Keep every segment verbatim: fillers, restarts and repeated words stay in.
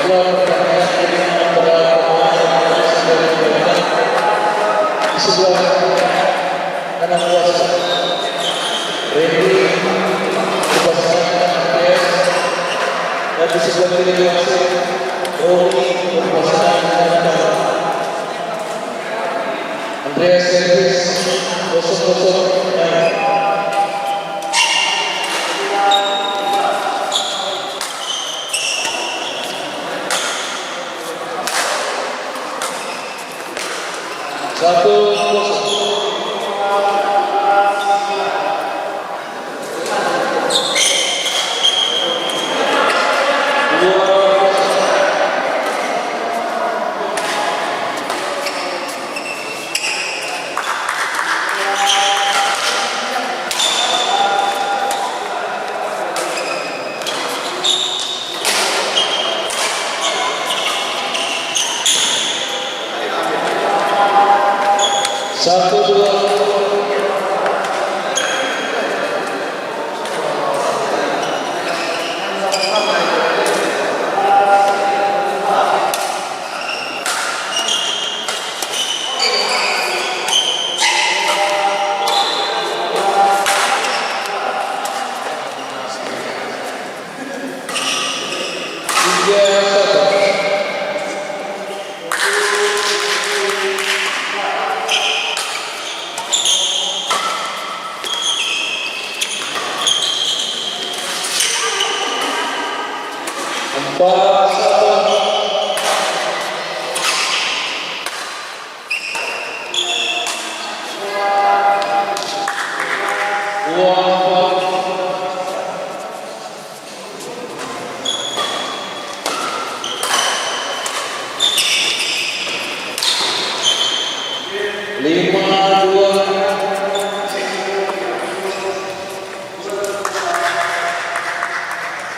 Di sebelah kanan wasit, Randy, berpasangan dengan Andreas, dan di sebelah kiri wasit, Romi, berpasangan dengan Tara. Andreas servis, kosong kosong, main. Satu kosong. Dua kosong. Satu, dua. Empat satu. Dua empat. Lima dua.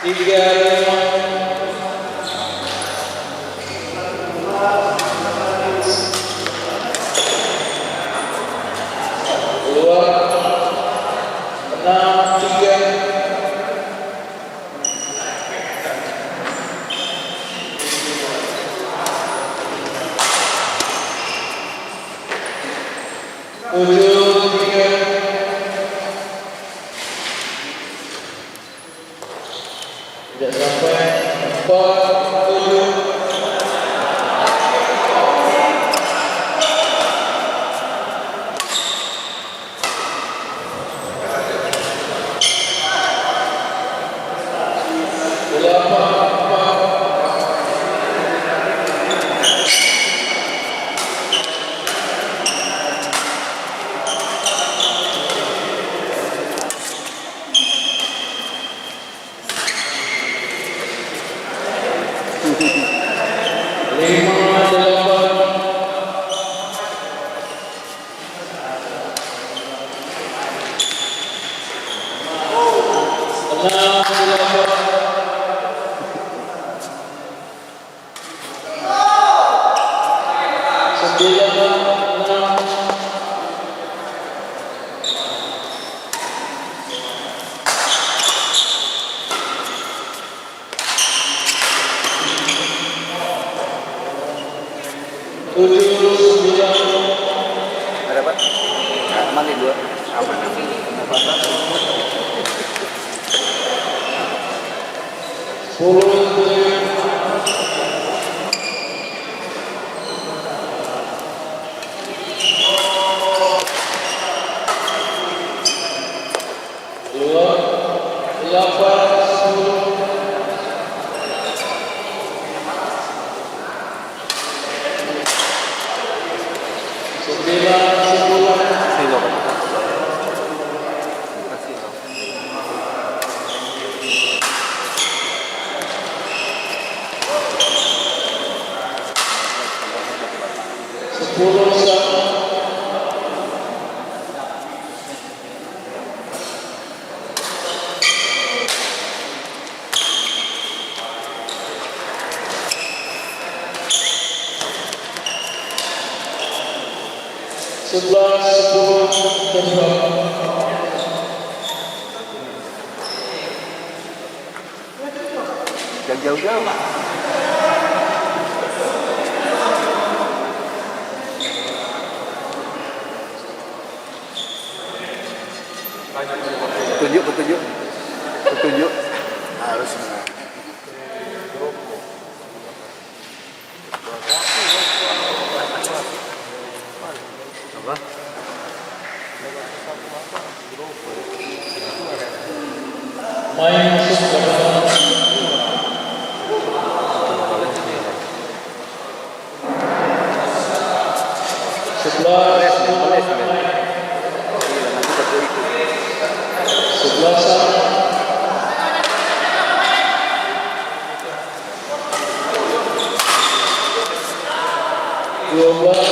Tiga lima. Dua enam tiga. Tujuh tiga. Tidak sampai. Empat tujuh. Delapan empat. Lima delapan. Enam delapan. Sembilan enam. Tujuh sembilan. Ada apa? Aman di dua. Aman. Sepuluh tujuh. Dua, delapan, sepuluh. Sembilan, sepuluh. Kasih lo. Kasih lo. Sepuluh sama. Sebelas sepuluh tembak. Jauh-jauh. Petunjuk, petunjuk, petunjuk. Harus. Apa? Main masuk ke dalam. Sebelas. Sebelas. Dua belas.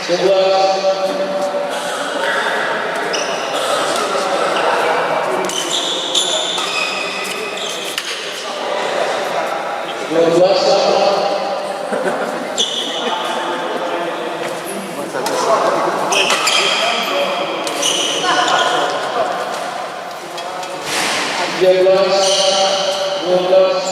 Sebelas. Dua belas sama. Tiga belas, dua belas.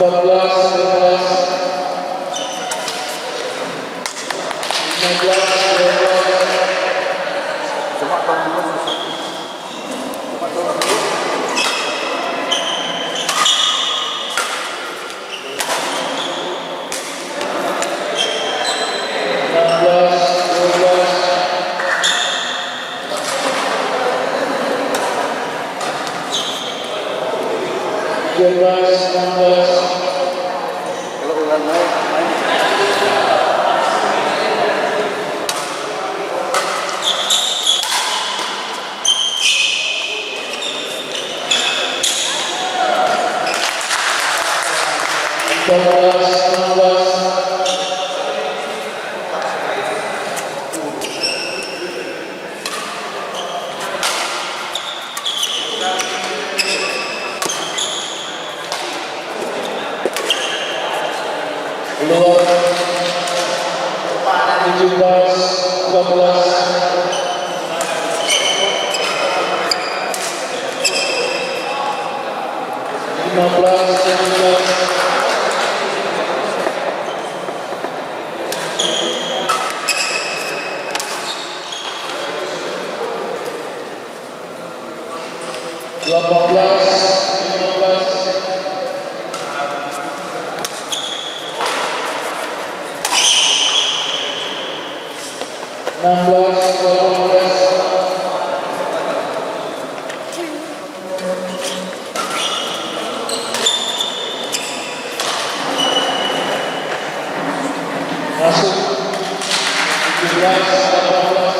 Empat belas, lima belas. Lima belas, dua belas. Cuma tahun dulu susah. Cuma tahun dulu. Enam belas, dua belas. Tiga belas, enam belas. Kalau ulang naik, main. Empat belas, enam belas. Keluar. Tujuh belas, empat belas. Lima belas, sembilan belas. Delapan belas, lima belas. Enam belas, delapan belas. Masuk. Tujuh belas, delapan belas.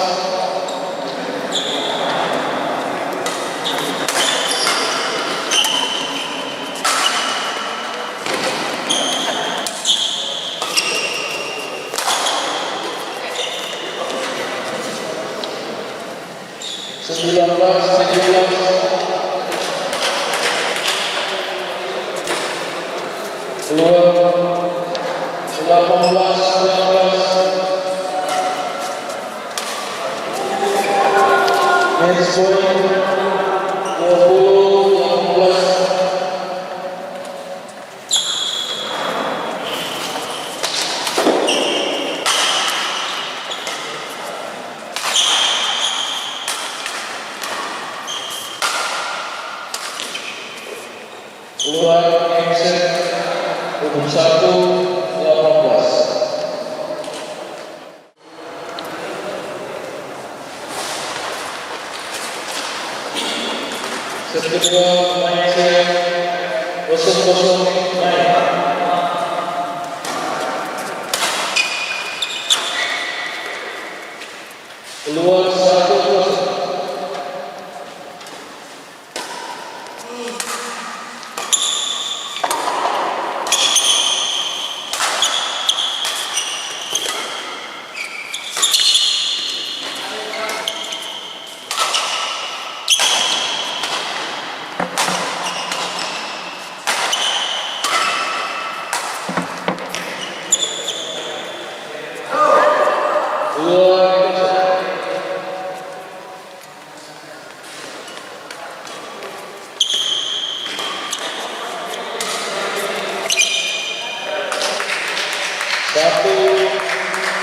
Sembilan belas, tujuh belas. Keluar. Delapan belas, sembilan belas. Match point, dua puluh, delapan belas. Keluar, game set, dua puluh satu, delapan belas. Set kedua, main set, kosong kosong, main. Keluar, satu kosong.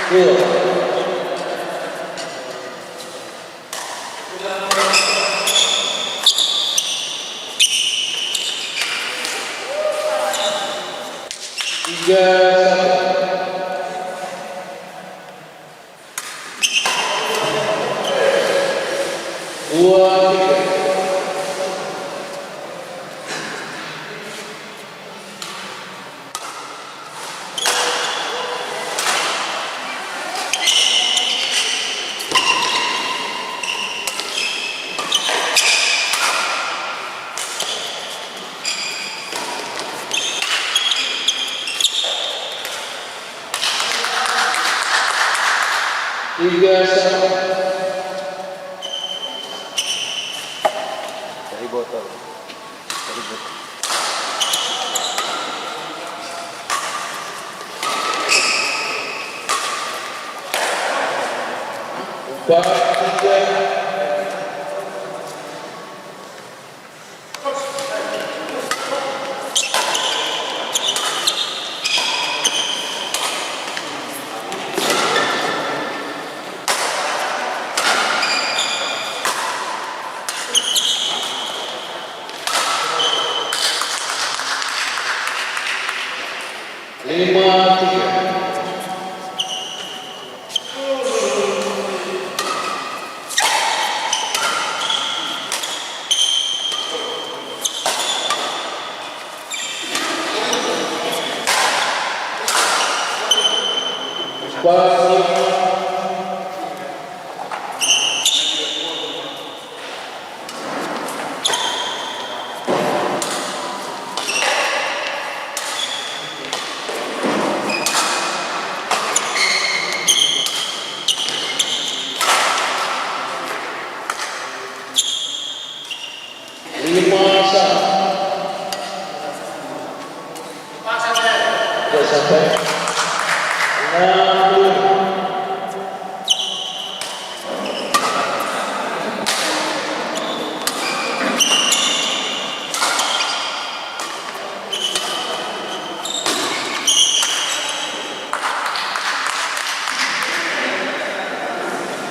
Gol. Tiga satu. Dua tiga. Tiga sama. Dari botol. Dari botol. Empat tiga. Lima tiga. Empat lima. Lima sama. Sudah sampai. Enam puluh.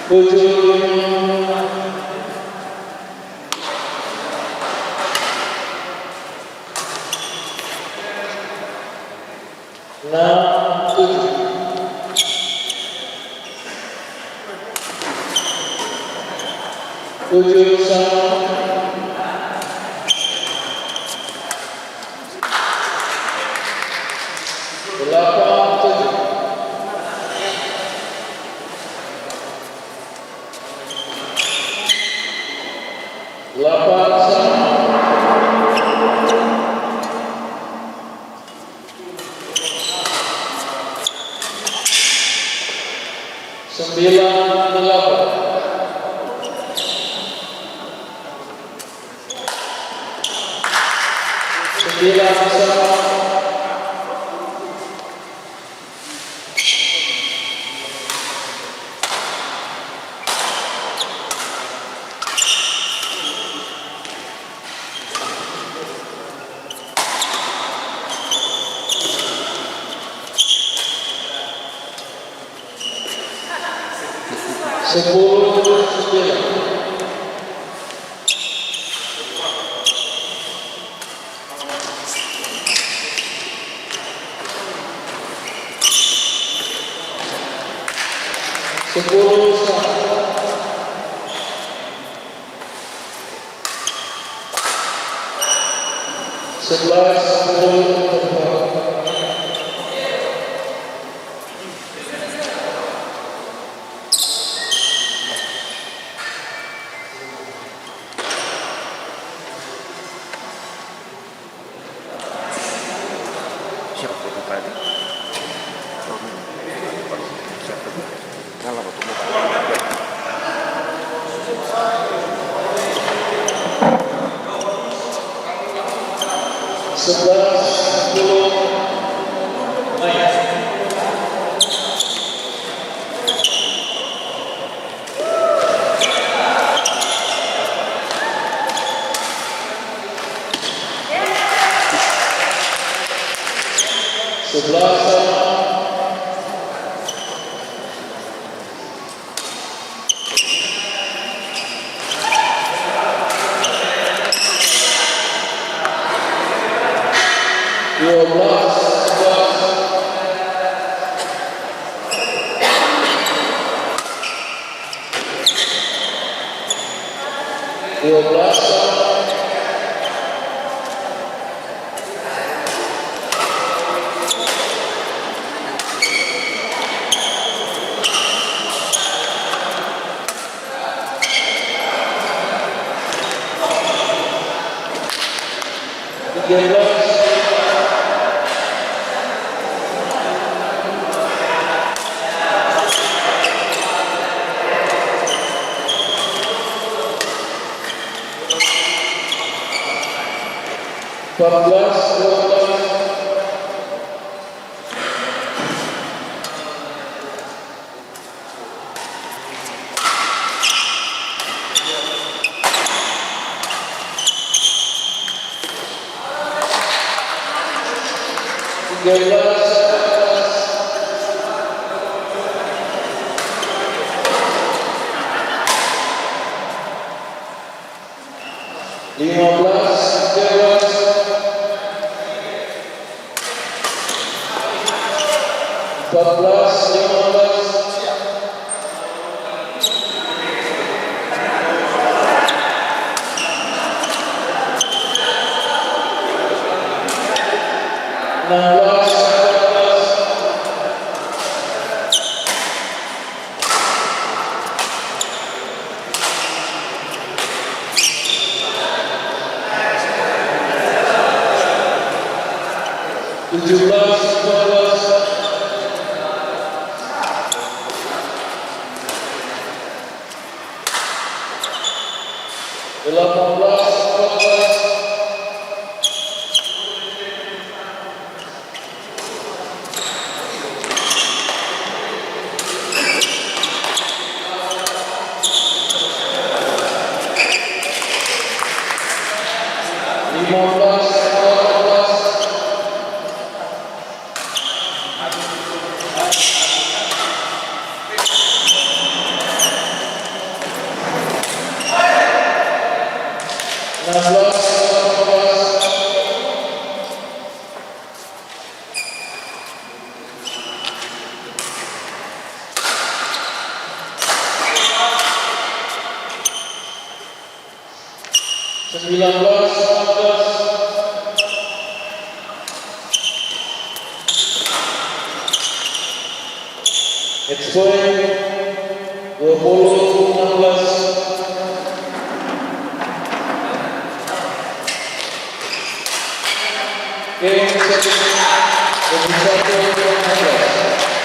Tujuh lima. Enam tujuh. Tujuh sama. Delapan tujuh. Delapan sama. Sembilan delapan. Sembilan sama. Sepuluh sembilan. Sepuluh sama. Sebelas sepuluh. Siapa itu tadi? Siapa itu? Salah waktu mau. Sebelas sepuluh. Main. Sebelas sama. Dua belas, sebelas. Dua belas. Tiga belas. Empat belas, dua belas. Tiga belas, empat belas. Lima belas, tiga belas. Empat belas, lima belas. Enam belas, empat belas. Tujuh belas, dua belas. Delapan belas, dua belas. Lima belas, delapan belas. Enam belas, delapan belas. Sembilan belas, empat belas. Match point, dua puluh, enam belas. Game set, dua puluh satu, enam belas.